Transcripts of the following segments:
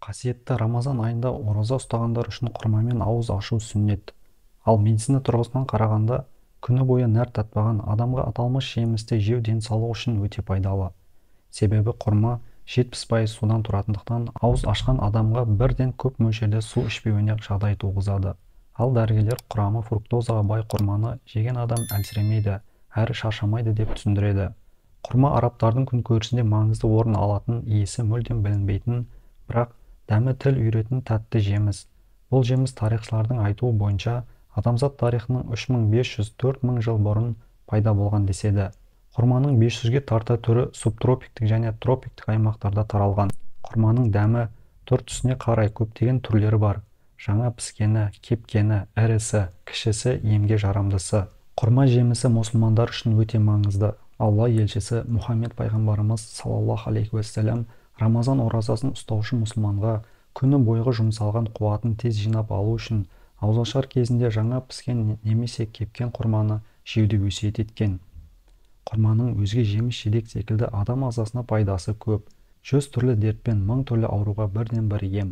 Қасиетті Рамазан айында ораза ұстағандар үшін құрмамен ауыз ашу сүннет. Ал медицина тұрғысынан қарағанда, күні бойы нәр татпаған адамға аталмыш жемісті жеу денсаулық үшін өте пайдалы. Себебі құрма 70% судан тұратындықтан ауыз ашқан адамға бірден көп мөлшерде су ішпеуіне жағдай туғызады. Ал дәрігерлер құрамы фруктозаға бай құрманы жеген адам әлсіремейді, әрі шаршамайды деп түсіндіреді. Құрма арабтардың күнкөрісінде маңызды орын алатын, иісі мүлдем білінбейтін, бірақ дәмі тіл үйіретін тәтті жеміс. Бұл жеміс тарихшылардың айтуы бойынша адамзат тарихының 3500-4000 жыл бұрын пайда болған деседі. Құрманың 500-ге тарта түрі субтропиктік және тропиктік аймақтарда таралған. Құрманың дәмі, түр-түсіне қарай көптеген түрлері бар. Жаңа піскені, кепкені, ірісі, кішісі, емге жарамдысы. Құрма жемісі мұсылмандар үшін өте маңызды. Алла елшісі Мұхаммед пайғамбарымыз саллаллаху алейхи уассалам Рамазан оразасын ұстаушы мұсылманға күні бойғы жұмсалған қуатын тез жинап алу үшін ауызашар кезінде жаңа піскен немесе кепкен құрманы жеуді өсиет еткен. Құрманың өзге жеміс-жидек секілді адам ағзасына пайдасы көп. 100 түрлі дертпен 1000 түрлі ауруға бірден бір ем.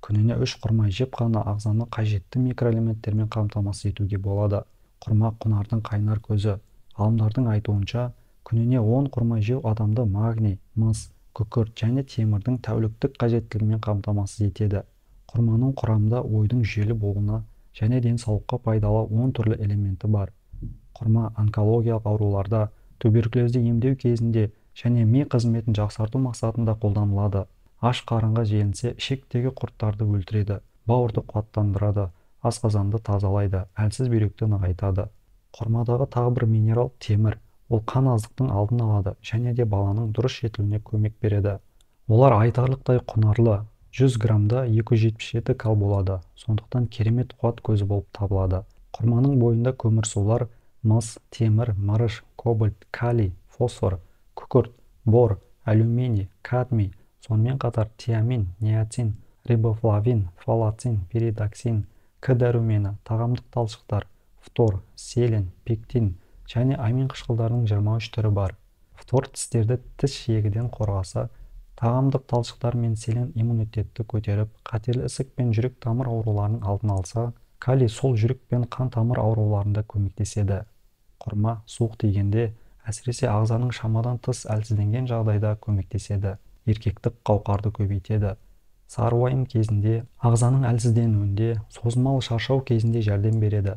Күніне 3 құрма жеп қана ағзаны қажетті микроэлементтермен қамтамасыз етуге болады. Құрма құнардың қайнар көзі. Ғалымдардың айтуынша, күніне 10 құрма жеу адамды магний, мыс, күкірт және темірдің тәуліктік қажеттілігімен қамтамасыз етеді. Құрманың құрамында ойдың жүйелі болуына және денсаулыққа пайдалы 10 түрлі элементі бар. Құрма онкологиялық ауруларда, туберкулезді емдеу кезінде және ми қызметін жақсарту мақсатында қолданылады. Аш қарынға желінсе, ішектегі құрттарды өлтіреді, бауырды қуаттандырады, асқазанды тазалайды, әлсіз бүйректі нығайтады. Құрмадағы тағы бір минерал темір. Ол қан аздықтың алдын алады және де баланың дұрыс жетілуіне көмек береді. Олар айтарлықтай құнарлы, 100 граммда 277 кал болады, сондықтан керемет қуат көзі болып табылады. Құрманың бойында көмірсулар, мыс, темір, мырыш, кобальт, калий, фосфор, күкірт, бор, алюминий, кадмий, сонымен қатар тиамин, ниацин, рибофлавин, фолацин, пиридоксин, К дәрумені, тағамдық талшықтар, фтор, селен, пектин және амин қышқылдарының 23 түрі бар. Фтор тістерді тіс жиегіден қорғаса, тағамдық талшықтар мен селен иммунитетті көтеріп, қатерлі ісік пен жүрек-тамыр ауруларының алдын алса, калий сол жүрек пен қан-тамыр ауруларында көмектеседі. Құрма суық тигенде, әсіресе ағзаның шамадан тыс әлсізденген жағдайда көмектеседі. Еркектік қауқарды көбейтеді. Сарыуайым кезінде, ағзаның әлсізденуінде, созылмалы шаршау кезінде жәрдем береді.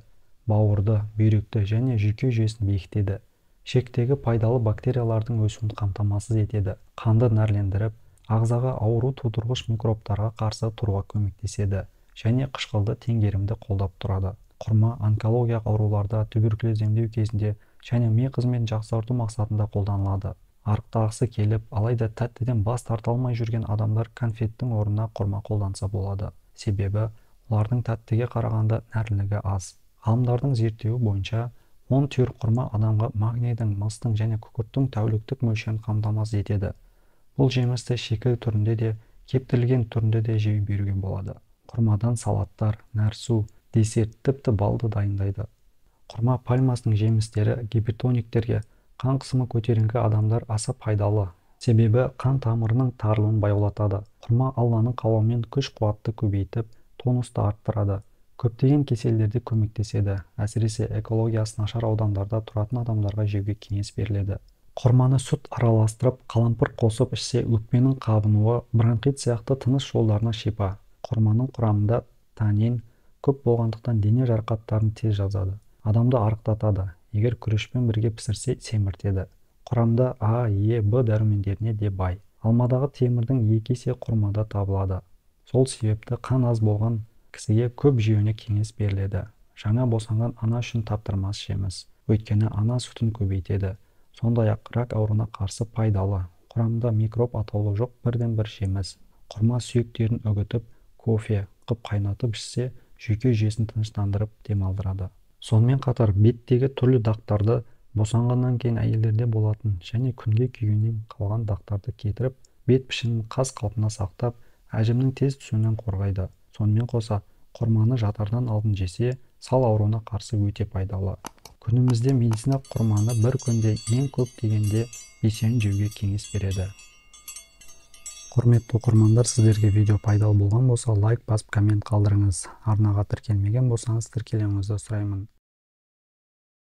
Бауырды, бүйректі және жүйке жүйесін бекітеді. Ішектегі пайдалы бактериялардың өсуін қамтамасыз етеді. Қанды нәрлендіріп, ағзаға ауру тудырғыш микробтарға қарсы тұруға көмектеседі және қышқылды теңгерімді қолдап тұрады. Құрма онкологиялық ауруларда, туберкулез емдеу кезінде және ми қызметін жақсарту мақсатында қолданылады. Арықтағысы келіп, алайда тәттіден бас тарта алмай жүрген адамдар конфеттің орнына құрма қолданса болады. Себебі олардың тәттіге қарағанда нәрлілігі аз. Ғалымдардың зерттеуі бойынша 10 түйір құрма адамға магнийдің, мыстың және күкірттің тәуліктік мөлшерін қамтамасыз етеді. Бұл жемісті шикіл түрінде де, кептірілген түрінде де жей беруге болады. Құрмадан салаттар, нәрсу, десерт, тіпті балды дайындайды. Құрма пальмасының жемістері гипертониктерге, қан қысымы көтеріңкі адамдар аса пайдалы. Себебі қан тамырының тарылуын баяулатады. Құрма Алланың қалауымен күш-қуатты көбейтіп, тонусты арттырады. Көптеген кеселдерде көмектеседі. Әсіресе экологиясы нашар аудандарда тұратын адамдарға жеуге кеңес беріледі. Құрманы сүт араластырып, қалампыр қосып ішсе, өкпенің қабынуы, бронхит сияқты тыныс жолдарына шипа. Құрманың құрамында танин көп болғандықтан дене жарақаттарын тез жазады. Адамды арықтатады. Егер күрішпен бірге пісірсе, семіртеді. Құрамында А, Е, Б дәрумендеріне де бай. Алмадағы темірдің 2 есе құрмада табылады. Сол себепті қан аз болған кісіге көп жеуіне кеңес беріледі. Жаңа босанған ана үшін таптырмас жеміс. Өйткені ана сүтін көбейтеді. Сондай-ақ рак ауруына қарсы пайдалы. Құрамында микроб атаулы жоқ бірден бір жеміс. Құрма сүйектерін үгітіп, кофе қып қайнатып ішсе, жүйке жүйесін тыныштандырып демалдырады. Сонымен қатар беттегі түрлі дақтарды, босанғаннан кейін әйелдерде болатын және күнге күйгеннен қалған дақтарды кетіріп, бет пішінін қаз қалпына сақтап, әжімнің тез түсуінен қорғайды. Сонымен қоса, құрманы жатардан алдын жесе, сал ауруына қарсы өте пайдалы. Күнімізде медицина құрманы бір күнде ең көп дегенде 5-еуін жеуге кеңес береді. Құрметті оқырмандар, сіздерге видео пайдалы болған болса, лайк басып, коммент қалдырыңыз. Арнаға тіркелмеген болсаңыз, тіркелуіңізді сұраймын.